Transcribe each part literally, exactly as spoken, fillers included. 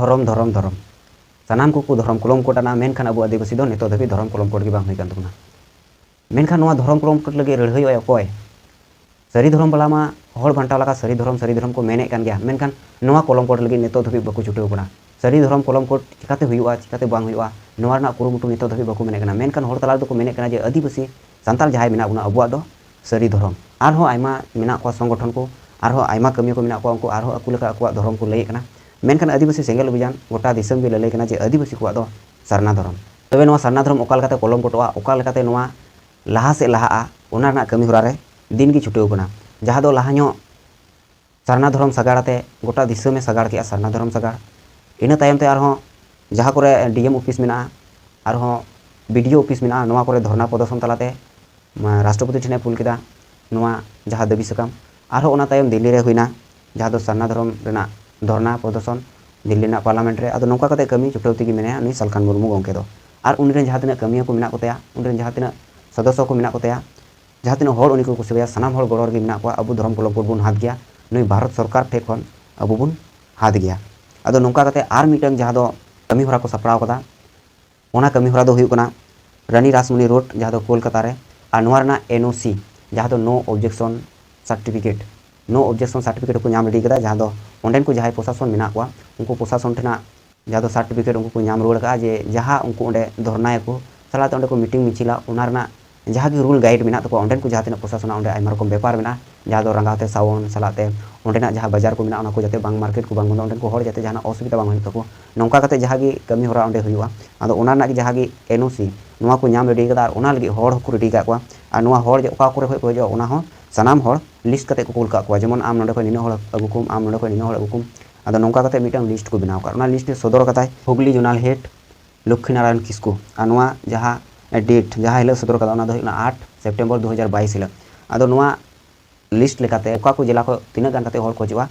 ᱫᱷᱚᱨᱚᱢ, ᱫᱷᱚᱨᱚᱢ, ᱫᱷᱚᱨᱚᱢ᱾ ᱥᱟᱱᱟᱢ ᱠᱚᱠᱚ ᱫᱷᱚᱨᱚᱢ ᱠᱚᱞᱚᱢ ᱠᱳᱰ ᱟᱱᱟ, ᱢᱮᱱᱠᱷᱟᱱ ᱟᱵᱚ ᱟᱹᱫᱤᱵᱟᱹᱥᱤ ᱫᱚ ᱱᱤᱛᱚᱜ ᱫᱷᱟᱹᱵᱤᱡ ᱫᱷᱚᱨᱚᱢ ᱠᱚᱞᱚᱢ ᱠᱳᱰ ᱜᱮ ᱵᱟᱝ ᱦᱩᱭ ᱠᱟᱱ ᱛᱟᱵᱚᱱᱟ᱾ ᱢᱮᱱᱠᱷᱟᱱ ᱱᱚᱣᱟ ᱫᱷᱚᱨᱚᱢ ᱠᱚᱞᱚᱢ ᱠᱳᱰ ᱞᱟᱹᱜᱤᱫ ᱞᱟᱹᱲᱦᱟᱹᱭᱚᱜᱼᱟᱭ ᱚᱠᱚᱭ? ᱥᱟᱹᱨᱤ ᱫᱷᱚᱨᱚᱢ ᱵᱟᱞᱟ ᱢᱟ ᱦᱚᱲ ᱵᱟᱧᱪᱟᱣ ᱞᱮᱠᱟ ᱥᱟᱹᱨᱤ ᱫᱷᱚᱨᱚᱢ, ᱥᱟᱹᱨᱤ ᱫᱷᱚᱨᱚᱢ ᱠᱚ ᱢᱮᱱᱮᱫ ᱠᱟᱱ ᱜᱮᱭᱟ, ᱢᱮᱱᱠᱷᱟᱱ ᱱᱚᱣᱟ ᱠᱚᱞᱚᱢ ᱠᱳᱰ ᱞᱟᱹᱜᱤᱫ ᱱᱤᱛᱚᱜ ᱫᱷᱟᱹᱵᱤᱡ ᱵᱟᱠᱚ ᱪᱷᱩᱴᱟᱹᱣ ᱠᱟᱱᱟ᱾ ᱥᱟᱹᱨᱤ ᱫᱷᱚᱨᱚᱢ ᱠᱚᱞᱚᱢ ᱠᱳᱰ ᱪᱤᱠᱟᱛᱮ ᱦᱩᱭᱩᱜᱼᱟ, ᱪᱤᱠᱟᱛᱮ ᱵᱟᱝ ᱦᱩᱭᱩᱜᱼᱟ, ᱱᱚᱣᱟ ᱨᱮᱱᱟᱜ ᱠᱩᱨᱩᱢᱩᱴᱩ ᱱᱤᱛᱚᱜ ᱫᱷᱟᱹᱵᱤᱡ ᱵᱟᱠᱚ ᱢᱮᱱᱮᱫ ᱠᱟᱱᱟ᱾ ᱢᱮᱱᱠᱷᱟᱱ ᱦᱚᱲ ᱛᱟᱞᱟ ᱨᱮᱫᱚ ᱠᱚ ᱢᱮᱱᱮᱫ ᱠᱟᱱᱟ ᱡᱮ ᱟᱹᱫᱤᱵᱟᱹᱥᱤ ᱥᱟᱱᱛᱟᱲ ᱡᱟᱦᱟᱸᱭ ᱢᱮᱱᱟᱜ ᱵᱚᱱᱟ, ᱟᱵᱚᱣᱟᱜ ᱫᱚ ᱥᱟᱹᱨᱤ ᱫᱷᱚᱨᱚᱢ᱾ ᱟᱨᱦᱚᱸ ᱟᱭᱢᱟ ᱢᱮᱱᱟᱜ ᱠᱚᱣᱟ ᱥᱚᱝᱜᱚᱴᱷᱚᱱ ᱠᱚ, ᱟᱨᱦᱚᱸ ᱟᱭᱢᱟ ᱠᱟᱹᱢᱤᱭᱟᱹ ᱠᱚ ᱢᱮᱱᱟᱜ ᱠᱚᱣᱟ, ᱩᱱᱠᱩ ᱟᱨᱦᱚᱸ ᱟᱠᱚ ᱞᱮᱠᱟ ᱟᱠᱚᱣᱟᱜ ᱫᱷᱚᱨᱚᱢ ᱠᱚ ᱞᱟᱹᱭᱮᱫ ᱠᱟᱱᱟ᱾ ᱢᱮᱱᱠᱷᱟᱱ ᱟᱹᱫᱤᱵᱟᱹᱥᱤ ᱥᱮᱸᱜᱮᱞ ᱚᱵᱷᱤᱡᱟᱱ ᱜᱚᱴᱟ ᱫᱤᱥᱚᱢ ᱜᱮ ᱞᱟᱹᱞᱟᱹᱭ ᱠᱟᱱᱟ ᱡᱮ ᱟᱹᱫᱤᱵᱟᱹᱥᱤ ᱠᱚᱣᱟᱜ ᱫᱚ ᱥᱟᱨᱱᱟ ᱫᱷᱚᱨᱚᱢ᱾ ᱛᱚᱵᱮ ᱱᱚᱣᱟ ᱥᱟᱨᱱᱟ ᱫᱷᱚᱨᱚᱢ ᱚᱠᱟ ᱞᱮᱠᱟᱛᱮ ᱠᱚᱞᱚᱢ ᱠᱳᱰᱚᱜᱼᱟ, ᱚᱠᱟ ᱞᱮᱠᱟᱛᱮ ᱱᱚᱣᱟ ᱞᱟᱦᱟ ᱥᱮᱫ ᱞᱟᱦᱟᱜᱼᱟ, ᱚᱱᱟ ᱨᱮᱱᱟᱜ ᱠᱟᱹᱢᱤ ᱦᱚᱨᱟ ᱨᱮ ᱫᱤᱱ ᱜᱮ ᱪᱷᱩᱴᱟᱹᱣ ᱠᱟᱱᱟ᱾ ᱡᱟᱦᱟᱸ ᱫᱚ ᱞᱟᱦᱟ ᱧᱚᱜ ᱥᱟᱨᱱᱟ ᱫᱷᱚᱨᱚᱢ ᱥᱟᱜᱟᱲ ᱟᱛᱮ ᱜᱚᱴᱟ ᱫᱤᱥᱚᱢᱮ ᱥᱟᱜᱟᱲ ᱠᱮᱜᱼᱟ, ᱥᱟᱨᱱᱟ ᱫᱷᱚᱨᱚᱢ ᱥᱟᱜᱟᱲ᱾ ᱤᱱᱟᱹ ᱛᱟᱭᱚᱢ ᱛᱮ ᱟᱨᱦᱚᱸ ᱡᱟᱦᱟᱸ ᱠᱚᱨᱮ ᱰᱤ ᱮᱢ ᱚᱯᱷᱤᱥ ᱢᱮᱱᱟᱜᱼᱟ, ᱟᱨᱦᱚᱸ ᱵᱤ ᱰᱤ ᱳ ᱚᱯᱷᱤᱥ ᱢᱮᱱᱟᱜᱼᱟ, ᱱᱚᱣᱟ ᱠᱚᱨᱮ ᱫᱷᱚᱨᱱᱟ ᱯᱨᱚᱫᱚᱨᱥᱚᱱ ᱛᱟᱞᱟᱛᱮ ᱢᱟ, ᱨᱟᱥᱴᱨᱚᱯᱚᱛᱤ ᱴᱷᱮᱱᱮ ᱯᱩᱞ ᱠᱮᱫᱟ ᱱᱚᱣᱟ ᱡᱟᱦᱟᱸ ᱫᱟᱹᱵᱤ ᱥᱟᱠᱟᱢ᱾ ᱟᱨᱦᱚᱸ ᱚᱱᱟ ᱛᱟᱭᱚᱢ ᱫᱤᱞᱞᱤ ᱨᱮ ᱦᱩᱭᱱᱟ, ᱡᱟᱦᱟᱸ ᱫᱚ ᱥᱟᱨᱱᱟ ᱫᱷᱚᱨᱚᱢ ᱨᱮᱱᱟᱜ ᱫᱷᱚᱨᱱᱟ ᱯᱨᱚᱫᱚᱨᱥᱚᱱ ᱫᱤᱞᱞᱤ ᱨᱮᱱᱟᱜ ᱯᱟᱨᱞᱟᱢᱮᱱᱴ ᱨᱮ᱾ ᱟᱫᱚ ᱱᱚᱝᱠᱟ ᱠᱟᱛᱮ ᱠᱟᱹᱢᱤ ᱪᱷᱩᱴᱟᱹᱣ ᱛᱮᱜᱮ ᱢᱮᱱᱟᱭᱟ ᱱᱩᱭ ᱥᱟᱞᱠᱷᱟᱱ ᱢᱩᱨᱢᱩ ᱜᱚᱢᱠᱮ ᱫᱚ᱾ ᱟᱨ ᱩᱱᱤ ᱨᱮᱱ ᱡᱟᱦᱟᱸ ᱛᱤᱱᱟᱹᱜ ᱠᱟᱹᱢᱤᱭᱟᱹ ᱠᱚ ᱢᱮᱱᱟᱜ ᱠᱚᱛᱟᱭᱟ, ᱩᱱᱤ ᱨᱮᱱ ᱡᱟᱦᱟᱸ ᱛᱤᱱᱟᱹᱜ ᱥᱚᱫᱚᱥᱥᱚ ᱠᱚ ᱢᱮᱱᱟᱜ ᱠᱚᱛᱟᱭᱟ, ᱡᱟᱦᱟᱸ ᱛᱤᱱᱟᱹᱜ ᱦᱚᱲ ᱩᱱᱤ ᱠᱚ ᱠᱩᱥᱤᱣᱟᱭᱟ, ᱥᱟᱱᱟᱢ ᱦᱚᱲ ᱜᱚᱲᱚ ᱨᱮᱜᱮ ᱢᱮᱱᱟᱜ ᱠᱚᱣᱟ᱾ ᱟᱵᱚ ᱫᱷᱚᱨᱚᱢ ᱠᱚᱞᱚᱢ ᱠᱳᱰ ᱵᱚᱱ ᱦᱟᱛ ᱜᱮᱭᱟ, ᱱᱩᱭ ᱵᱷᱟᱨᱚᱛ ᱥᱚᱨᱠᱟᱨ ᱴᱷᱮᱱ ᱠᱷᱚᱱ ᱟᱵᱚ ᱵᱚᱱ ᱦᱟᱛ ᱜᱮᱭᱟ᱾ ᱟᱫᱚ ᱱᱚᱝᱠᱟ ᱠᱟᱛᱮ ᱟᱨ ᱢᱤᱫᱴᱟᱝ ᱡᱟᱦᱟᱸ ᱫᱚ ᱠᱟᱹᱢᱤ ᱦᱚᱨᱟ ᱠᱚ ᱥᱟᱯᱲᱟᱣ ᱠᱟᱫᱟ, ᱚᱱᱟ ᱠᱟᱹᱢᱤ ᱦᱚᱨᱟ ᱫᱚ ᱦᱩᱭᱩᱜ ᱠᱟᱱᱟ ᱨᱟᱱᱤ ᱨᱟᱥᱢᱚᱱᱤ ᱨᱳᱰ, ᱡᱟᱦᱟᱸ ᱫᱚ ᱠᱳᱞᱠᱟᱛᱟ ᱨᱮ᱾ ᱟᱨ ᱱᱚᱣᱟ ᱨᱮᱱᱟᱜ ᱮᱱ ᱳ ᱥᱤ, ᱡᱟᱦᱟᱸ ᱫᱚ no objection certificate, no objection certificate ᱦᱚᱸᱠᱚ ᱧᱟᱢ ᱨᱮᱰᱤ ᱠᱟᱫᱟ, ᱡᱟᱦᱟᱸ ᱫᱚ ᱚᱸᱰᱮᱱ ᱠᱚ ᱡᱟᱦᱟᱸᱭ ᱯᱨᱚᱥᱟᱥᱚᱱ ᱢᱮᱱᱟᱜ ᱠᱚᱣᱟ, ᱩᱱᱠᱩ ᱯᱨᱚᱥᱟᱥᱚᱱ ᱴᱷᱮᱱᱟᱜ ᱡᱟᱦᱟᱸ ᱫᱚ ᱥᱟᱨᱴᱤᱯᱷᱤᱠᱮᱴ ᱩᱱᱠᱩ ᱠᱚ ᱧᱟᱢ ᱨᱩᱣᱟᱹᱲ ᱠᱟᱜᱼᱟ, ᱡᱮ ᱡᱟᱦᱟᱸ ᱩᱱᱠᱩ ᱚᱸᱰᱮ ᱫᱷᱚᱨᱱᱟᱭᱟᱠᱚ, ᱥᱟᱞᱟᱜ ᱛᱮ ᱚᱸᱰᱮ ᱠᱚ ᱢᱤᱴᱤᱝ ᱢᱤᱪᱷᱤᱞᱟ, ᱚᱱᱟ ᱨᱮᱱᱟᱜ ᱡᱟᱦᱟᱸ ᱜᱮ ᱨᱩᱞ ᱜᱟᱭᱤᱰ ᱢᱮᱱᱟᱜ ᱛᱟᱠᱚᱣᱟ, ᱚᱸᱰᱮᱱ ᱠᱚ ᱡᱟᱦᱟᱸ ᱛᱤᱱᱟᱹᱜ ᱯᱨᱚᱥᱟᱥᱚᱱᱟᱜ ᱚᱸᱰᱮ ᱟᱭᱢᱟ ᱨᱚᱠᱚᱢ ᱵᱮᱯᱟᱨ ᱢᱮᱱᱟᱜᱼᱟ, ᱡᱟᱦᱟᱸ ᱫᱚ ᱨᱟᱸᱜᱟᱣ ᱛᱮ ᱥᱟᱣᱚᱱ ᱥᱟᱞᱟᱜ ᱛᱮ ᱚᱸᱰᱮᱱᱟᱜ ᱡᱟᱦᱟᱸ ᱵᱟᱡᱟᱨ ᱠᱚ ᱢᱮᱱᱟᱜᱼᱟ, ᱚᱱᱟ ᱠᱚ ᱡᱟᱛᱮ ᱵᱟᱝ ᱢᱟᱨᱠᱮᱴ ᱠᱚ ᱵᱟᱝ ᱵᱚᱱᱫᱚ, ᱚᱸᱰᱮᱱ ᱠᱚ ᱦᱚᱲ ᱡᱟᱛᱮ ᱡᱟᱦᱟᱱᱟᱜ ᱚᱥᱩᱵᱤᱫᱟ ᱵᱟᱝ ᱦᱩᱭᱩᱜ ᱛᱟᱠᱚ, ᱱᱚᱝᱠᱟ ᱠᱟᱛᱮ ᱡᱟᱦᱟᱸ ᱜᱮ ᱠᱟᱹᱢᱤ ᱦᱚᱨᱟ ᱚᱸᱰᱮ ᱦᱩᱭᱩᱜᱼᱟ᱾ ᱟᱫᱚ ᱚᱱᱟ ᱨᱮᱱᱟᱜ ᱜᱮ ᱡᱟᱦᱟᱸ ᱜᱮ ᱮᱱ ᱳ ᱥᱤ, ᱱᱚᱣᱟ ᱠᱚ ᱧᱟᱢ ᱨᱮᱰᱤ ᱠᱟᱫᱟ ᱟᱨ ᱚᱱᱟ ᱞᱟᱹᱜᱤᱫ ᱦᱚᱲ ᱦᱚᱸᱠᱚ ᱨᱮᱰᱤ ᱠᱟᱜ ᱠᱚᱣᱟ᱾ ᱟᱨ ᱱᱚᱣᱟ ᱦᱚᱲ ᱡᱮ ᱚᱠᱟ ᱠᱚᱨᱮ ᱠᱷᱚᱱ ᱠᱚ ᱦᱤᱡᱩᱜᱼᱟ, ᱚᱱᱟ ᱦᱚᱸ ᱥᱟᱱᱟᱢ ᱦᱚᱲ ᱞᱤᱥᱴ ᱠᱟᱛᱮ ᱠᱚ ᱠᱩᱞ ᱠᱟᱜ ᱠᱚᱣᱟ, ᱡᱮᱢᱚᱱ ᱟᱢ ᱱᱚᱸᱰᱮ ᱠᱷᱚᱱ ᱱᱤᱱᱟᱹᱜ ᱦᱚᱲ ᱟᱹᱜᱩ ᱠᱚᱢ, ᱟᱢ ᱱᱚᱸᱰᱮ ᱠᱷᱚᱱ ᱱᱤᱱᱟᱹᱜ ᱦᱚᱲ ᱟᱹᱜᱩ ᱠᱚᱢ᱾ ᱟᱫᱚ ᱱᱚᱝᱠᱟ ᱠᱟᱛᱮ ᱢᱤᱫᱴᱟᱝ ᱞᱤᱥᱴ ᱠᱚ ᱵᱮᱱᱟᱣ ᱠᱟᱜᱼᱟ᱾ ᱚᱱᱟ ᱞᱤᱥᱴ ᱨᱮ ᱥᱚᱫᱚᱨ ᱠᱟᱫᱟᱭ ᱦᱩᱜᱽᱞᱤ ᱡᱳᱱᱟᱞ ᱦᱮᱰ ᱞᱚᱠᱠᱷᱤᱱᱟᱨᱟᱭᱚᱱ ᱠᱤᱥᱠᱩ᱾ ᱟᱨ ᱱᱚᱣᱟ ᱡᱟᱦᱟᱸ ᱰᱮᱴ, ᱡᱟᱦᱟᱸ ᱦᱤᱞᱳᱜ ᱥᱚᱫᱚᱨ ᱠᱟᱫᱟ, ᱚᱱᱟ ᱫᱚ ᱦᱩᱭᱩᱜ ᱠᱟᱱᱟ ᱟᱴ ᱥᱮᱯᱴᱮᱢᱵᱚᱨ ᱫᱩ ᱦᱟᱡᱟᱨ ᱵᱟᱭᱤᱥ ᱦᱤᱞᱳᱜ᱾ ᱟᱫᱚ ᱱᱚᱣᱟ ᱞᱤᱥᱴ ᱞᱮᱠᱟᱛᱮ ᱚᱠᱟ ᱠᱚ ᱡᱮᱞᱟ ᱠᱷᱚᱱ ᱛᱤᱱᱟᱹᱜ ᱜᱟᱱ ᱠᱟᱛᱮ ᱦᱚᱲ ᱠᱚ ᱦᱤᱡᱩᱜᱼᱟ,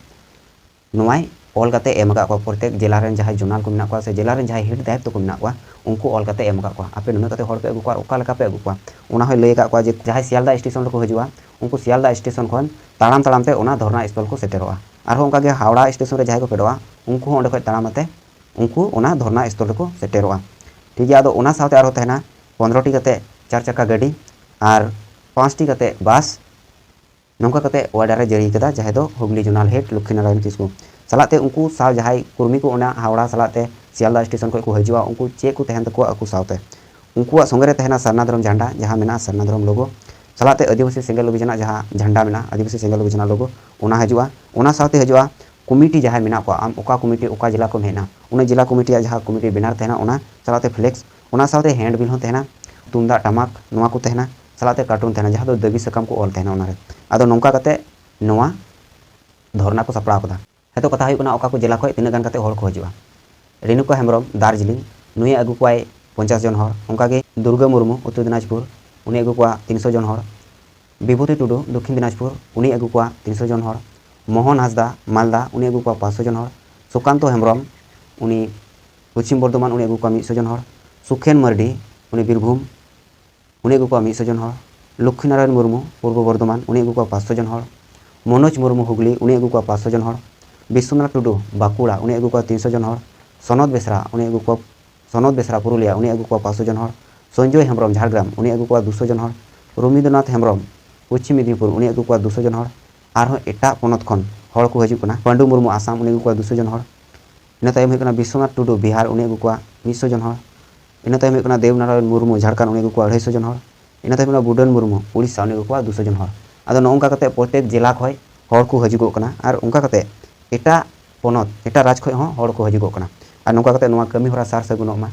ᱱᱚᱣᱟᱭ ᱚᱞ ᱠᱟᱛᱮ ᱮᱢ ᱟᱠᱟᱫ ᱠᱚᱣᱟ᱾ ᱯᱨᱚᱛᱮᱠ ᱡᱮᱞᱟ ᱨᱮᱱ ᱡᱟᱦᱟᱸᱭ ᱡᱳᱱᱟᱞ ᱠᱚ ᱢᱮᱱᱟᱜ ᱠᱚᱣᱟ ᱥᱮ ᱡᱮᱞᱟ ᱨᱮᱱ ᱡᱟᱦᱟᱸᱭ ᱦᱮᱰ ᱫᱟᱭᱤᱛᱛᱚ ᱠᱚ ᱢᱮᱱᱟᱜ ᱠᱚᱣᱟ, ᱩᱱᱠᱩ ᱚᱞ ᱠᱟᱛᱮ ᱮᱢ ᱟᱠᱟᱫ ᱠᱚᱣᱟ, ᱟᱯᱮ ᱱᱩᱱᱟᱹᱜ ᱠᱟᱛᱮ ᱦᱚᱲ ᱯᱮ ᱟᱹᱜᱩ ᱠᱚᱣᱟ ᱟᱨ ᱚᱠᱟ ᱞᱮᱠᱟ ᱯᱮ ᱟᱹᱜᱩ ᱠᱚᱣᱟ᱾ ᱚᱱᱟ ᱦᱚᱸᱭ ᱞᱟᱹᱭ ᱟᱠᱟᱫ ᱠᱚᱣᱟ ᱡᱮ ᱡᱟᱦᱟᱸᱭ ᱥᱤᱭᱟᱞᱫᱟ ᱥᱴᱮᱥᱚᱱ ᱨᱮᱠᱚ ᱦᱤᱡᱩᱜᱼᱟ, ᱩᱱᱠᱩ ᱥᱤᱭᱟᱞᱫᱟ ᱥᱴᱮᱥᱚᱱ ᱠᱷᱚᱱ ᱛᱟᱲᱟᱢ ᱛᱟᱲᱟᱢ ᱛᱮ ᱚᱱᱟ ᱫᱷᱚᱨᱱᱟ ᱥᱛᱷᱚᱞ ᱠᱚ ᱥᱮᱴᱮᱨᱚᱜᱼᱟ᱾ ᱟᱨᱦᱚᱸ ᱚᱱᱠᱟ ᱜᱮ ᱦᱟᱣᱲᱟ ᱥᱴᱮᱥᱚᱱ ᱨᱮ ᱡᱟᱦᱟᱸᱭ ᱠᱚ ᱯᱷᱮᱰᱚᱜᱼᱟ, ᱩᱱᱠᱩ ᱦᱚᱸ ᱚᱸᱰᱮ ᱠᱷᱚᱱ ᱛᱟᱲᱟᱢ ᱟᱛᱮ ᱩᱱᱠᱩ ᱚᱱᱟ ᱫᱷᱚᱨᱱᱟ ᱥᱛᱷᱚᱞ ᱨᱮᱠᱚ ᱥᱮᱴᱮᱨᱚᱜᱼᱟ᱾ ᱴᱷᱤᱠ ᱜᱮᱭᱟ, ᱟᱫᱚ ᱚᱱᱟ ᱥᱟᱶᱛᱮ ᱟᱨᱦᱚᱸ ᱛᱟᱦᱮᱱᱟ ᱯᱚᱱᱨᱚ ᱴᱤ ᱠᱟᱛᱮ ᱪᱟᱨ ᱪᱟᱠᱟ ᱜᱟᱹᱰᱤ ᱟᱨ ᱯᱟᱸᱪ ᱴᱤ ᱠᱟᱛᱮ ᱵᱟᱥ᱾ ᱱᱚᱝᱠᱟ ᱠᱟᱛᱮ order ᱮ ᱡᱟᱹᱨᱤ ᱠᱟᱫᱟ ᱡᱟᱦᱟᱸᱭ ᱫᱚ ᱦᱩᱜᱽᱞᱤ zonal head ᱞᱚᱠᱠᱷᱤ ᱱᱟᱨᱟᱭᱚᱱ ᱠᱤᱥᱠᱩ᱾ ᱥᱟᱞᱟᱜ ᱛᱮ ᱩᱱᱠᱩ ᱥᱟᱶ ᱡᱟᱦᱟᱸᱭ ᱠᱚᱨᱢᱤ ᱠᱚ ᱚᱱᱟ ᱦᱟᱣᱲᱟ ᱥᱟᱞᱟᱜ ᱛᱮ ᱥᱤᱭᱟᱞᱫᱟ ᱥᱴᱮᱥᱚᱱ ᱠᱷᱚᱱ ᱠᱚ ᱦᱤᱡᱩᱜᱼᱟ, ᱩᱱᱠᱩ ᱪᱮᱫ ᱠᱚ ᱛᱟᱦᱮᱱ ᱛᱟᱠᱚᱣᱟ ᱟᱠᱚ ᱥᱟᱶᱛᱮ? ᱩᱱᱠᱩᱣᱟᱜ ᱥᱚᱸᱜᱮ ᱨᱮ ᱛᱟᱦᱮᱱᱟ ᱥᱟᱨᱱᱟ ᱫᱷᱚᱨᱚᱢ ᱡᱷᱟᱱᱰᱟ ᱡᱟᱦᱟᱸ ᱢᱮᱱᱟᱜᱼᱟ, ᱥᱟᱨᱱᱟ ᱫᱷᱚᱨᱚᱢ logo᱾ ᱥᱟᱞᱟᱜ ᱛᱮ ᱟᱹᱫᱤᱵᱟᱹᱥᱤ ᱥᱮᱸᱜᱮᱞ ᱚᱵᱷᱤᱡᱟᱱᱟᱜ ᱡᱟᱦᱟᱸ ᱡᱷᱟᱱᱰᱟ ᱢᱮᱱᱟᱜᱼᱟ, ᱟᱹᱫᱤᱵᱟᱹᱥᱤ ᱥᱮᱸᱜᱮᱞ ᱚᱵᱷᱤᱡᱟᱱᱟᱜ logo, ᱚᱱᱟ ᱦᱤᱡᱩᱜᱼᱟ᱾ ᱚᱱᱟ ᱥᱟᱶᱛᱮ ᱦᱤᱡᱩᱜᱼᱟ ᱠᱚᱢᱤᱴᱤ ᱡᱟᱦᱟᱸᱭ ᱢᱮᱱᱟᱜ ᱠᱚᱣᱟ, ᱟᱢ ᱚᱠᱟ ᱠᱚᱢᱤᱴᱤ ᱚᱠᱟ ᱡᱮᱞᱟ ᱠᱷᱚᱱ ᱦᱮᱡ ᱮᱱᱟ, ᱚᱱᱟ ᱡᱮᱞᱟ ᱠᱚᱢᱤᱴᱤᱭᱟᱜ ᱡᱟᱦᱟᱸ ᱠᱚᱢᱤᱴᱤ banner ᱛᱟᱦᱮᱱᱟ, ᱚᱱᱟ ᱥᱟᱞᱟᱜ ᱛᱮ flex, ᱚᱱᱟ ᱥᱟᱶᱛᱮ handbill ᱦᱚᱸ ᱛᱟᱦᱮᱱᱟ, ᱛᱩᱢᱫᱟᱜ ᱴᱟᱢᱟᱠ ᱱᱚᱣᱟ ᱠᱚ ᱛᱟᱦᱮᱱᱟ, ᱥᱟᱞᱟᱜ ᱛᱮ cartoon ᱛᱟᱦᱮᱱᱟ, ᱡᱟᱦᱟᱸ ᱫᱚ ᱫᱟᱹᱵᱤ ᱥᱟᱠᱟᱢ ᱠᱚ ᱚᱞ ᱛᱟᱦᱮᱱᱟ ᱚᱱᱟᱨᱮ᱾ ᱟᱫᱚ ᱱᱚᱝᱠᱟ ᱠᱟᱛᱮ ᱱᱚᱣᱟ ᱫᱷᱚᱨᱱᱟ ᱠᱚ ᱥᱟᱯᱲᱟᱣ ᱠᱟᱫᱟ᱾ ᱦᱮᱸᱛᱚ, ᱠᱟᱛᱷᱟ ᱦᱩᱭᱩᱜ ᱠᱟᱱᱟ ᱚᱠᱟ ᱠᱚ ᱡᱮᱞᱟ ᱠᱷᱚᱱ ᱛᱤᱱᱟᱹᱜ ᱜᱟᱱ ᱠᱟᱛᱮ ᱦᱚᱲ ᱠᱚ ᱦᱤᱡᱩᱜᱼᱟ᱾ ᱨᱮᱱᱩᱠᱟ ᱦᱮᱢᱵᱨᱚᱢ ᱫᱟᱨᱡᱤᱞᱤᱝ, ᱱᱩᱭᱮ ᱟᱹᱜᱩ ᱠᱚᱣᱟᱭ ᱯᱚᱧᱪᱟᱥ ᱡᱚᱱ ᱦᱚᱲ᱾ ᱚᱱᱠᱟᱜᱮ ᱫᱩᱨᱜᱟᱹ ᱢᱩᱨᱢᱩ ᱩᱛᱛᱚᱨ ᱫᱤᱱᱟᱡᱽᱯᱩᱨ, ᱩᱱᱤ ᱟᱹᱜᱩ ᱠᱚᱣᱟ ᱛᱤᱱᱥᱚ ᱡᱚᱱ ᱦᱚᱲ᱾ ᱵᱤᱵᱷᱩᱛᱤ ᱴᱩᱰᱩ ᱫᱚᱠᱠᱷᱤᱱ ᱫᱤᱱᱟᱡᱽᱯᱩᱨ, ᱩᱱᱤ ᱟᱹᱜᱩ ᱠᱚᱣᱟ ᱛᱤᱱᱥᱚ ᱡᱚᱱ ᱦᱚᱲ᱾ ᱢᱳᱦᱚᱱ ᱦᱟᱸᱥᱫᱟ ᱢᱟᱞᱫᱟ, ᱩᱱᱤ ᱟᱹᱜᱩ ᱠᱚᱣᱟ ᱯᱟᱸᱪᱥᱚ ᱡᱚᱱ ᱦᱚᱲ᱾ ᱥᱩᱠᱟᱱᱛᱚ ᱦᱮᱢᱵᱨᱚᱢ, ᱩᱱᱤ ᱯᱚᱪᱷᱤᱢ ᱵᱚᱨᱫᱷᱚᱢᱟᱱ, ᱩᱱᱤ ᱟᱹᱜᱩ ᱠᱚᱣᱟ ᱢᱤᱫᱥᱚ ᱡᱚᱱ ᱦᱚᱲ᱾ ᱥᱩᱠᱷᱮᱱ ᱢᱟᱨᱰᱤ, ᱩᱱᱤ ᱵᱤᱨᱵᱷᱩᱢ, ᱩᱱᱤ ᱟᱹᱜᱩ ᱠᱚᱣᱟ ᱢᱤᱫᱥᱚ ᱡᱚᱱ ᱦᱚᱲ᱾ ᱞᱚᱠᱠᱷᱤ ᱱᱟᱨᱟᱭᱚᱱ ᱢᱩᱨᱢᱩ, ᱯᱩᱨᱵᱚ ᱵᱚᱨᱫᱷᱚᱢᱟᱱ, ᱩᱱᱤ ᱟᱹᱜᱩ ᱠᱚᱣᱟ ᱯᱟᱸᱪᱥᱚ ᱡᱚᱱ ᱦᱚᱲ᱾ ᱢᱚᱱᱳᱡᱽ ᱢᱩᱨᱢᱩ, ᱦᱩᱜᱽᱞᱤ, ᱩᱱᱤ ᱟᱹᱜᱩ ᱠᱚᱣᱟ ᱯᱟᱸᱪᱥᱚ ᱡᱚᱱ ᱦᱚᱲ᱾ ᱵᱤᱥᱥᱚᱱᱟᱛᱷ ᱴᱩᱰᱩ, ᱵᱟᱸᱠᱩᱲᱟ, ᱩᱱᱤ ᱟᱹᱜᱩ ᱠᱚᱣᱟ ᱛᱤᱱᱥᱚ ᱡᱚᱱ ᱦᱚᱲ᱾ ᱥᱚᱱᱚᱛ ᱵᱮᱥᱨᱟ, ᱩᱱᱤ ᱟᱹᱜᱩ ᱠᱚᱣᱟ, ᱥᱚᱱᱚᱛ ᱵᱮᱥᱨᱟ, ᱯᱩᱨᱩᱞᱤᱭᱟ, ᱩᱱᱤ ᱟᱹᱜᱩ ᱠᱚᱣᱟ ᱯᱟᱸᱪᱥᱚ ᱡᱚᱱ ᱦᱚᱲ᱾ ᱥᱚᱧᱡᱚᱭ ᱦᱮᱢᱵᱨᱚᱢ, ᱡᱷᱟᱲᱜᱨᱟᱢ, ᱩᱱᱤ ᱟᱹᱜᱩ ᱠᱚᱣᱟ ᱫᱩᱥᱚ ᱡᱚᱱ ᱦᱚᱲ᱾ ᱨᱚᱵᱤᱱᱫᱨᱚᱱᱟᱛᱷ ᱦᱮᱢᱵᱨᱚᱢ, ᱯᱚᱪᱷᱤᱢ ᱢᱮᱫᱽᱱᱤᱯᱩᱨ, ᱩᱱᱤ ᱟᱹᱜᱩ ᱠᱚᱣᱟ ᱫᱩᱥᱚ ᱡᱚᱱ ᱦᱚᱲ᱾ ᱟᱨᱦᱚᱸ ᱮᱴᱟᱜ ᱯᱚᱱᱚᱛ ᱠᱷᱚᱱ ᱦᱚᱲ ᱠᱚ ᱦᱤᱡᱩᱜ ᱠᱟᱱᱟ᱾ ᱯᱟᱱᱰᱩ ᱢᱩᱨᱢᱩ, ᱟᱥᱟᱢ, ᱩᱱᱤ ᱟᱹᱜᱩ ᱠᱚᱣᱟ ᱫᱩᱥᱚ ᱡᱚᱱ ᱦᱚᱲ᱾ ᱤᱱᱟᱹ ᱛᱟᱭᱚᱢ ᱦᱩᱭᱩᱜ ᱠᱟᱱᱟ ᱵᱤᱥᱥᱚᱱᱟᱛᱷ ᱴᱩᱰᱩ, ᱵᱤᱦᱟᱨ, ᱩᱱᱤ ᱟᱹᱜᱩ ᱠᱚᱣᱟ ᱢᱤᱫᱥᱚ ᱡᱚᱱ ᱦᱚᱲ᱾ ᱤᱱᱟᱹ ᱛᱟᱭᱚᱢ ᱦᱩᱭᱩᱜ ᱠᱟᱱᱟ ᱫᱮᱵᱽᱱᱟᱨᱟᱭᱚᱱ ᱢᱩᱨᱢᱩ, ᱡᱷᱟᱲᱠᱷᱚᱸᱰ, ᱩᱱᱤ ᱟᱹᱜᱩ ᱠᱚᱣᱟ ᱟᱹᱲᱟᱹᱭᱥᱚ ᱡᱚᱱ ᱦᱚᱲ᱾ ᱤᱱᱟᱹ ᱛᱟᱭᱚᱢ ᱦᱩᱭᱩᱜ ᱠᱟᱱᱟ ᱵᱩᱰᱟᱹᱱ ᱢᱩᱨᱢᱩ, ᱩᱲᱤᱥᱥᱟ, ᱩᱱᱤ ᱟᱹᱜᱩ ᱠᱚᱣᱟ ᱫᱩᱥᱚ ᱡᱚᱱ ᱦᱚᱲ᱾ ᱟᱫᱚ ᱱᱚᱜᱼᱚ ᱱᱚᱝᱠᱟ ᱠᱟᱛᱮ ᱯᱨᱚᱛᱮᱠ ᱡᱮᱞᱟ ᱠᱷᱚᱱ ᱦᱚᱲ ᱠᱚ ᱦᱤᱡᱩᱜᱚᱜ ᱠᱟᱱᱟ ᱟᱨ ᱚᱱᱠᱟ ᱠᱟᱛᱮ ᱮᱴᱟᱜ ᱯᱚᱱᱚᱛ, ᱮᱴᱟᱜ ᱨᱟᱡᱽ ᱠᱷᱚᱱ ᱦᱚᱸ ᱦᱚᱲ ᱠᱚ ᱦᱤᱡᱩᱜᱚᱜ ᱠᱟᱱᱟ᱾ ᱟᱨ ᱱᱚᱝᱠᱟ ᱠᱟᱛᱮ ᱱᱚᱣᱟ ᱠᱟᱹᱢᱤ ᱦᱚᱨᱟ ᱥᱟᱨ ᱥᱟᱹᱜᱩᱱᱚᱜ ᱢᱟ᱾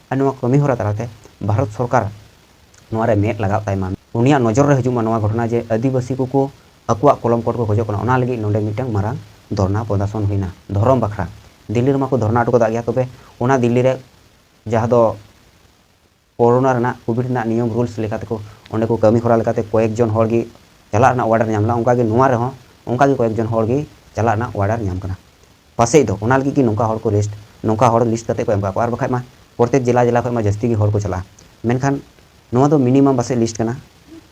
ᱟᱨ ᱱᱚᱣᱟ ᱠᱟᱹᱢᱤ ᱦᱚᱨᱟ ᱛᱟᱞᱟᱛᱮ ᱵᱷᱟᱨᱚᱛ ᱥᱚᱨᱠᱟᱨ ᱱᱚᱣᱟ ᱨᱮ ᱢᱮᱫ ᱞᱟᱜᱟᱣ ᱛᱟᱭ ᱢᱟ, ᱩᱱᱤᱭᱟᱜ ᱱᱚᱡᱚᱨ ᱨᱮ ᱦᱤᱡᱩᱜ ᱢᱟ ᱱᱚᱣᱟ ᱜᱷᱚᱴᱚᱱᱟ ᱡᱮ ᱟᱹᱫᱤᱵᱟᱹᱥᱤ ᱠᱚᱠᱚ ᱟᱠᱚᱣᱟᱜ ᱠᱚᱞᱚᱢ ᱠᱚᱴ ᱠᱚ ᱠᱷᱚᱡᱚᱜ ᱠᱟᱱᱟ, ᱚᱱᱟ ᱞᱟᱹᱜᱤᱫ ᱱᱚᱰᱮ ᱢᱤᱫᱴᱟᱝ ᱢᱟᱨᱟᱝ ᱫᱷᱚᱨᱱᱟ ᱯᱨᱚᱫᱚᱨᱥᱚᱱ ᱦᱩᱭᱱᱟ ᱫᱷᱚᱨᱚᱢ ᱵᱟᱠᱷᱨᱟ᱾ ᱫᱤᱞᱞᱤ ᱨᱮᱢᱟ ᱠᱚ ᱫᱷᱚᱨᱱᱟ ᱦᱚᱴᱚ ᱠᱟᱫᱟ ᱜᱮᱭᱟ, ᱛᱚᱵᱮ ᱚᱱᱟ ᱫᱤᱞᱞᱤ ᱨᱮ ᱡᱟᱦᱟᱸ ᱫᱚ ᱠᱳᱨᱳᱱᱟ ᱨᱮᱱᱟᱜ, ᱠᱳᱵᱷᱤᱰ ᱨᱮᱱᱟᱜ ᱱᱤᱭᱚᱢ ᱨᱩᱞᱥ ᱞᱮᱠᱟᱛᱮᱠᱚ ᱚᱸᱰᱮ ᱠᱚ ᱠᱟᱹᱢᱤ ᱦᱚᱨᱟ ᱞᱮᱠᱟᱛᱮ ᱠᱚᱭᱮᱠ ᱡᱚᱱ ᱦᱚᱲ ᱜᱮ ᱪᱟᱞᱟᱜ ᱨᱮᱱᱟᱜ ᱚᱰᱟᱨ ᱧᱟᱢ ᱞᱮᱱᱟ, ᱚᱱᱠᱟᱜᱮ ᱱᱚᱣᱟ ᱨᱮᱦᱚᱸ ᱚᱱᱠᱟᱜᱮ ᱠᱚᱭᱮᱠ ᱡᱚᱱ ᱦᱚᱲ ᱜᱮ ᱪᱟᱞᱟᱜ ᱨᱮᱱᱟᱜ ᱚᱰᱟᱨ ᱧᱟᱢ ᱠᱟᱱᱟ᱾ ᱯᱟᱥᱮᱡ ᱫᱚ ᱚᱱᱟ ᱞᱟᱹᱜᱤᱫ ᱜᱮ ᱱᱚᱝᱠᱟ ᱦᱚᱲ ᱠᱚ ᱞᱤᱥᱴ, ᱱᱚᱝᱠᱟ ᱦᱚᱲ ᱞᱤᱥᱴ ᱠᱟᱛᱮ ᱠᱚ ᱮᱢ ᱠᱟᱜ ᱠᱚᱣᱟ, ᱟᱨ ᱵᱟᱠᱷᱟᱡ ᱢᱟ ᱯᱨᱚᱛᱮᱠ ᱡᱮᱞᱟ ᱡᱮᱞᱟ ᱠᱷᱚᱱ ᱢᱟ ᱡᱟᱹᱥᱛᱤ ᱜᱮ ᱦᱚᱲ ᱠᱚ ᱪᱟᱞᱟᱜᱼᱟ᱾ ᱢᱮᱱᱠᱷᱟᱱ ᱱᱚᱣᱟ ᱫᱚ ᱢᱤᱱᱤᱢᱟᱢ ᱯᱟᱥᱮᱡ ᱞᱤᱥᱴ ᱠᱟᱱᱟ,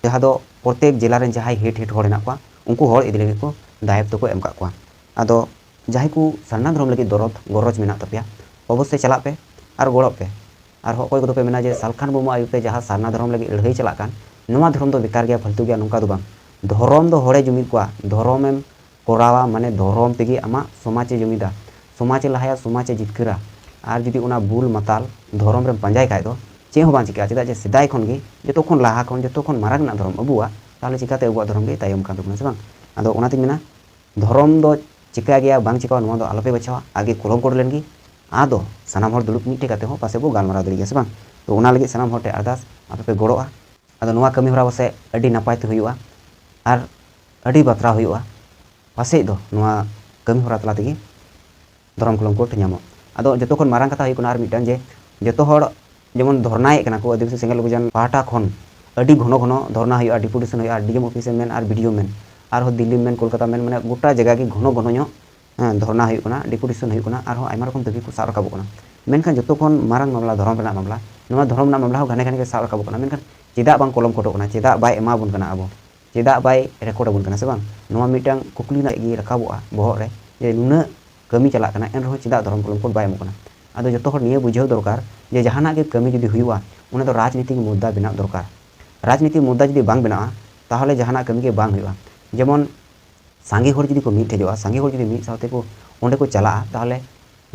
ᱡᱟᱦᱟᱸ ᱫᱚ ᱯᱨᱚᱛᱮᱠ ᱡᱮᱞᱟ ᱨᱮᱱ ᱡᱟᱦᱟᱸᱭ ᱦᱮᱰ ᱦᱮᱰ ᱦᱚᱲ ᱦᱮᱱᱟᱜ ᱠᱚᱣᱟ, ᱩᱱᱠᱩ ᱦᱚᱲ ᱤᱫᱤ ᱞᱟᱹᱜᱤᱫ ᱠᱚ ᱫᱟᱭᱮᱛᱛᱚ ᱠᱚ ᱮᱢ ᱠᱟᱜ ᱠᱚᱣᱟ᱾ ᱟᱫᱚ ᱡᱟᱦᱟᱸᱭ ᱠᱚ ᱥᱟᱨᱱᱟ ᱫᱷᱚᱨᱚᱢ ᱞᱟᱹᱜᱤᱫ ᱫᱚᱨᱚᱫ ᱜᱚᱨᱚᱡᱽ ᱢᱮᱱᱟᱜ ᱛᱟᱯᱮᱭᱟ, ᱚᱵᱚᱥᱥᱳᱭ ᱪᱟᱞᱟᱜ ᱯᱮ ᱟᱨ ᱜᱚᱲᱚᱜ ᱯᱮ᱾ ᱟᱨ ᱚᱠᱚᱭ ᱠᱚᱫᱚ ᱯᱮ ᱢᱮᱱᱟ ᱡᱮ ᱥᱟᱞᱠᱷᱟᱱ ᱢᱩᱨᱢᱩ ᱟᱹᱭᱩᱨ ᱛᱮ ᱡᱟᱦᱟᱸ ᱥᱟᱨᱱᱟ ᱫᱷᱚᱨᱚᱢ ᱞᱟᱹᱜᱤᱫ ᱞᱟᱹᱲᱦᱟᱹᱭ ᱪᱟᱞᱟᱜ ᱠᱟᱱ, ᱱᱚᱣᱟ ᱫᱷᱚᱨᱚᱢ ᱫᱚ ᱵᱮᱠᱟᱨ ᱜᱮᱭᱟ, ᱯᱷᱟᱞᱛᱩ ᱜᱮᱭᱟ, ᱱᱚᱝᱠᱟ ᱫᱚ ᱵᱟᱝ᱾ ᱫᱷᱚᱨᱚᱢ ᱫᱚ ᱦᱚᱲᱮ ᱡᱩᱢᱤᱫ ᱠᱚᱣᱟ, ᱫᱷᱚᱨᱚᱢᱮᱢ ᱠᱚᱨᱟᱣᱟ ᱢᱟᱱᱮ ᱫᱷᱚᱨᱚᱢ ᱛᱮᱜᱮ ᱟᱢᱟᱜ ᱥᱚᱢᱟᱡᱽ ᱮ ᱡᱩᱢᱤᱫᱟ, ᱥᱚᱢᱟᱡᱽ ᱮ ᱞᱟᱦᱟᱭᱟ, ᱥᱚᱢᱟᱡᱽ ᱮ ᱡᱤᱛᱠᱟᱹᱨᱟ᱾ ᱟᱨ ᱡᱩᱫᱤ ᱚᱱᱟ ᱵᱩᱞ ᱢᱟᱛᱟᱞ ᱫᱷᱚᱨᱚᱢ ᱨᱮᱢ ᱯᱟᱸᱡᱟᱭ ᱠᱷᱟᱡ ᱫᱚ ᱪᱮᱫ ᱦᱚᱸ ᱵᱟᱝ ᱪᱤᱠᱟᱹᱜᱼᱟ, ᱪᱮᱫᱟᱜ ᱡᱮ ᱥᱮᱫᱟᱭ ᱠᱷᱚᱱ ᱜᱮ ᱡᱚᱛᱚ ᱠᱷᱚᱱ ᱞᱟᱦᱟ ᱠᱷᱚᱱ ᱡᱚᱛᱚ ᱠᱷᱚᱱ ᱢᱟᱨᱟᱝ ᱨᱮᱱᱟᱜ ᱫᱷᱚᱨᱚᱢ ᱟᱵᱚᱣᱟᱜ, ᱛᱟᱦᱚᱞᱮ ᱪᱤᱠᱟᱹᱛᱮ ᱟᱵᱚᱣᱟᱜ ᱫᱷᱚᱨᱚᱢ ᱜᱮ ᱛᱟᱭᱚᱢ ᱠᱟᱱ ᱛᱟᱵᱚᱱᱟ ᱥᱮ ᱵᱟᱝ? ᱟᱫᱚ ᱚᱱᱟᱛᱤᱧ ᱢᱮᱱᱟ ᱫᱷᱚᱨᱚᱢ ᱫᱚ ᱪᱤᱠᱟᱹ ᱜᱮᱭᱟ ᱵᱟᱝ ᱪᱤᱠᱟᱹᱣᱟ ᱱᱚᱣᱟ ᱫᱚ ᱟᱞᱚᱯᱮ ᱵᱟᱪᱷᱟᱣᱟ, ᱟᱜᱮ ᱠᱚᱞᱚᱢ ᱠᱳᱰ ᱞᱮᱱ ᱜᱮ, ᱟᱫᱚ ᱥᱟᱱᱟᱢ ᱦᱚᱲ ᱫᱩᱲᱩᱵ ᱢᱤᱫ ᱴᱷᱮᱡ ᱠᱟᱛᱮ ᱦᱚᱸ ᱯᱟᱥᱮ ᱵᱚ ᱜᱟᱞᱢᱟᱨᱟᱣ ᱫᱟᱲᱮᱭᱟᱜ ᱜᱮᱭᱟ ᱥᱮ ᱵᱟᱝ? ᱛᱚ ᱚᱱᱟ ᱞᱟᱹᱜᱤᱫ ᱥᱟᱱᱟᱢ ᱦᱚᱲ ᱴᱷᱮᱱ ᱟᱨᱫᱟᱥ, ᱟᱯᱮ ᱯᱮ ᱜᱚᱲᱚᱜᱼᱟ᱾ ᱟᱫᱚ ᱱᱚᱣᱟ ᱠᱟᱹᱢᱤ ᱦᱚᱨᱟ ᱯᱟᱥᱮ ᱟᱹᱰᱤ ᱱᱟᱯᱟᱭ ᱛᱮ ᱦᱩᱭᱩᱜᱼᱟ ᱟᱨ ᱟᱹᱰᱤ ᱵᱟᱛᱨᱟᱣ ᱦᱩᱭᱩᱜᱼᱟ᱾ ᱯᱟᱥᱮᱡ ᱫᱚ ᱱᱚᱣᱟ ᱠᱟᱹᱢᱤ ᱦᱚᱨᱟ ᱛᱟᱞᱟ ᱛᱮᱜᱮ ᱫᱷᱚᱨᱚᱢ ᱠᱚᱞᱚᱢ ᱠᱳᱰ ᱧᱟᱢᱚᱜ᱾ ᱟᱫᱚ ᱡᱚᱛᱚ ᱠᱷᱚᱱ ᱢᱟᱨᱟᱝ ᱠᱟᱛᱷᱟ ᱦᱩᱭᱩᱜ ᱠᱟᱱᱟ ᱟᱨ ᱢᱤᱫᱴᱟᱝ ᱡᱮ ᱡᱚᱛᱚ ᱦᱚᱲ ᱡᱮᱢᱚᱱ ᱫᱷᱚᱨᱱᱟᱭᱮᱫ ᱠᱟᱱᱟ ᱠᱚ ᱟᱹᱫᱤᱵᱟᱹᱥᱤ ᱥᱮᱸᱜᱮᱞ ᱚᱵᱷᱤᱡᱟᱱ ᱯᱟᱦᱴᱟ ᱠᱷᱚᱱ ᱟᱹᱰᱤ ᱜᱷᱚᱱᱚ ᱜᱷᱚᱱᱚ ᱫᱷᱚᱨᱱᱟ ᱦᱩᱭᱩᱜᱼᱟ, ᱰᱮᱯᱩᱴᱮᱥᱚᱱ ᱦᱩᱭᱩᱜᱼᱟ, ᱰᱤ ᱮᱢ ᱚᱯᱷᱤᱥ ᱮᱢ ᱢᱮᱱ ᱟᱨ ᱵᱤ ᱰᱤ ᱳ ᱢᱮᱱ, ᱟᱨᱦᱚᱸ ᱫᱤᱞᱞᱤ ᱢᱮᱱ, ᱠᱳᱞᱠᱟᱛᱟ ᱢᱮᱱ, ᱢᱟᱱᱮ ᱜᱚᱴᱟ ᱡᱟᱭᱜᱟ ᱜᱮ ᱜᱷᱚᱱᱚ ᱜᱷᱚᱱᱚ ᱧᱚᱜ, ᱦᱮᱸ, ᱫᱷᱚᱨᱱᱟ ᱦᱩᱭᱩᱜ ᱠᱟᱱᱟ, ᱰᱮᱯᱩᱴᱮᱥᱚᱱ ᱦᱩᱭᱩᱜ ᱠᱟᱱᱟ, ᱟᱨᱦᱚᱸ ᱟᱭᱢᱟ ᱨᱚᱠᱚᱢ ᱫᱟᱹᱵᱤ ᱠᱚ ᱥᱟᱵ ᱨᱟᱠᱟᱵᱚᱜ ᱠᱟᱱᱟ᱾ ᱢᱮᱱᱠᱷᱟᱱ ᱡᱚᱛᱚ ᱠᱷᱚᱱ ᱢᱟᱨᱟᱝ ᱢᱟᱢᱞᱟ ᱫᱷᱚᱨᱚᱢ ᱨᱮᱱᱟᱜ ᱢᱟᱢᱞᱟ, ᱱᱚᱣᱟ ᱫᱷᱚᱨᱚᱢ ᱨᱮᱱᱟᱜ ᱢᱟᱢᱞᱟ ᱦᱚᱸ ᱜᱷᱟᱱᱮ ᱜᱷᱟᱱᱮ ᱜᱮ ᱥᱟᱵ ᱨᱟᱠᱟᱵᱚᱜ ᱠᱟᱱᱟ᱾ ᱢᱮᱱᱠᱷᱟᱱ ᱪᱮᱫᱟᱜ ᱵᱟᱝ ᱠᱚᱞᱚᱢ ᱠᱳᱰᱚᱜ ᱠᱟᱱᱟ? ᱪᱮᱫᱟᱜ ᱵᱟᱭ ᱮᱢᱟ ᱵᱚᱱ ᱠᱟᱱᱟ ᱟᱵᱚ? ᱪᱮᱫᱟᱜ ᱵᱟᱭ ᱨᱮᱠᱚᱨᱰ ᱟᱵᱚᱱ ᱠᱟᱱᱟ ᱥᱮ ᱵᱟᱝ? ᱱᱚᱣᱟ ᱢᱤᱫᱴᱟᱝ ᱠᱩᱠᱞᱤ ᱨᱮᱱᱟᱜ ᱜᱮ ᱨᱟᱠᱟᱵᱚᱜᱼᱟ ᱵᱚᱦᱚᱜ ᱨᱮ, ᱡᱮ ᱱᱩᱱᱟᱹᱜ ᱠᱟᱹᱢᱤ ᱪᱟᱞᱟᱜ ᱠᱟᱱᱟ, ᱮᱱ ᱨᱮᱦᱚᱸ ᱪᱮᱫᱟᱜ ᱫᱷᱚᱨᱚᱢ ᱠᱚᱞᱚᱢ ᱠᱳᱰ ᱵᱟᱭ ᱮᱢᱚᱜ ᱠᱟᱱᱟ? ᱟᱫᱚ ᱡᱚᱛᱚ ᱦᱚᱲ ᱱᱤᱭᱟᱹ ᱵᱩᱡᱷᱟᱹᱣ ᱫᱚᱨᱠᱟᱨ ᱡᱮ ᱡᱟᱦᱟᱱᱟᱜ ᱜᱮ ᱠᱟᱹᱢᱤ ᱡᱩᱫᱤ ᱦᱩᱭᱩᱜᱼᱟ, ᱚᱱᱟ ᱫᱚ ᱨᱟᱡᱽᱱᱤᱛᱤᱠ ᱢᱩᱫᱽᱫᱟ ᱵᱮᱱᱟᱣ ᱫᱚᱨᱠᱟᱨ᱾ ᱨᱟᱡᱽᱱᱤᱛᱤ ᱢᱩᱫᱽᱫᱟ ᱡᱩᱫᱤ ᱵᱟᱝ ᱵᱮᱱᱟᱜᱼᱟ, ᱛᱟᱦᱚᱞᱮ ᱡᱟᱦᱟᱱᱟᱜ ᱠᱟᱹᱢᱤ ᱜᱮ ᱵᱟᱝ ᱦᱩᱭᱩᱜᱼᱟ᱾ ᱡᱮᱢᱚᱱ ᱥᱟᱸᱜᱮ ᱦᱚᱲ ᱡᱩᱫᱤ ᱠᱚ ᱢᱤᱫ ᱴᱷᱮᱡᱚᱜᱼᱟ, ᱥᱟᱸᱜᱮ ᱦᱚᱲ ᱡᱩᱫᱤ ᱢᱤᱫ ᱥᱟᱶᱛᱮ ᱠᱚ ᱚᱸᱰᱮ ᱠᱚ ᱪᱟᱞᱟᱜᱼᱟ, ᱛᱟᱦᱚᱞᱮ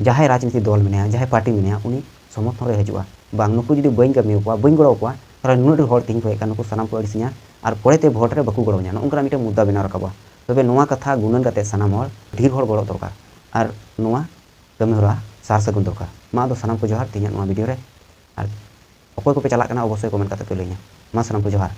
ᱡᱟᱦᱟᱸᱭ ᱨᱟᱡᱽᱱᱤᱛᱤ ᱫᱚᱞ ᱢᱮᱱᱟᱭᱟ, ᱡᱟᱦᱟᱸᱭ ᱯᱟᱨᱴᱤ ᱢᱮᱱᱟᱭᱟ, ᱩᱱᱤ ᱥᱚᱢᱚᱨᱛᱷᱚᱱ ᱨᱮ ᱦᱤᱡᱩᱜᱼᱟ᱾ ᱵᱟᱝ, ᱱᱩᱠᱩ ᱡᱩᱫᱤ ᱵᱟᱹᱧ ᱠᱟᱹᱢᱤ ᱟᱠᱚᱣᱟ, ᱵᱟᱹᱧ ᱜᱚᱲᱚ ᱟᱠᱚᱣᱟ, ᱛᱟᱦᱚᱞᱮ ᱱᱩᱱᱟᱹᱜ ᱰᱷᱮᱨ ᱦᱚᱲ ᱛᱤᱧ ᱠᱚ ᱦᱮᱡ ᱠᱟᱱᱟ, ᱱᱩᱠᱩ ᱥᱟᱱᱟᱢ ᱠᱚ ᱟᱹᱲᱤᱥᱤᱧᱟ ᱟᱨ ᱯᱚᱨᱮᱛᱮ ᱵᱷᱳᱴ ᱨᱮ ᱵᱟᱠᱚ ᱜᱚᱲᱚ ᱤᱧᱟ᱾ ᱱᱚᱜᱼᱚ ᱱᱚᱝᱠᱟᱱᱟᱜ ᱢᱤᱫᱴᱮᱱ ᱢᱩᱫᱽᱫᱟ ᱵᱮᱱᱟᱣ ᱨᱟᱠᱟᱵᱚᱜᱼᱟ᱾ ᱛᱚᱵᱮ ᱱᱚᱣᱟ ᱠᱟᱛᱷᱟ ᱜᱩᱱᱟᱹᱱ ᱠᱟᱛᱮ ᱥᱟᱱᱟᱢ ᱦᱚᱲ ᱰᱷᱮᱨ ᱦᱚᱲ ᱜᱚᱲᱚ ᱫᱚᱨᱠᱟᱨ ᱟᱨ ᱱᱚᱣᱟ ᱠᱟᱹᱢᱤ ᱦᱚᱨᱟ ᱥᱟᱨ ᱥᱟᱹᱜᱩᱱ ᱫᱚᱨᱠᱟᱨ᱾ ᱢᱟ ᱟᱫᱚ ᱥᱟᱱᱟᱢ ᱠᱚ ᱡᱚᱦᱟᱨ ᱛᱮᱦᱮᱧᱟᱜ ᱱᱚᱣᱟ ᱵᱷᱤᱰᱤᱭᱳ ᱨᱮ, ᱟᱨ ᱚᱠᱚᱭ ᱠᱚᱯᱮ ᱪᱟᱞᱟᱜ ᱠᱟᱱᱟ ᱚᱵᱚᱥᱥᱳᱭ ᱠᱚᱢᱮᱱᱴ ᱠᱟᱛᱮ ᱯᱮ ᱞᱟᱹᱭᱟᱹᱧᱟ᱾ ᱢᱟ ᱥᱟᱱᱟᱢ ᱠᱚ ᱡᱚᱦᱟᱨ᱾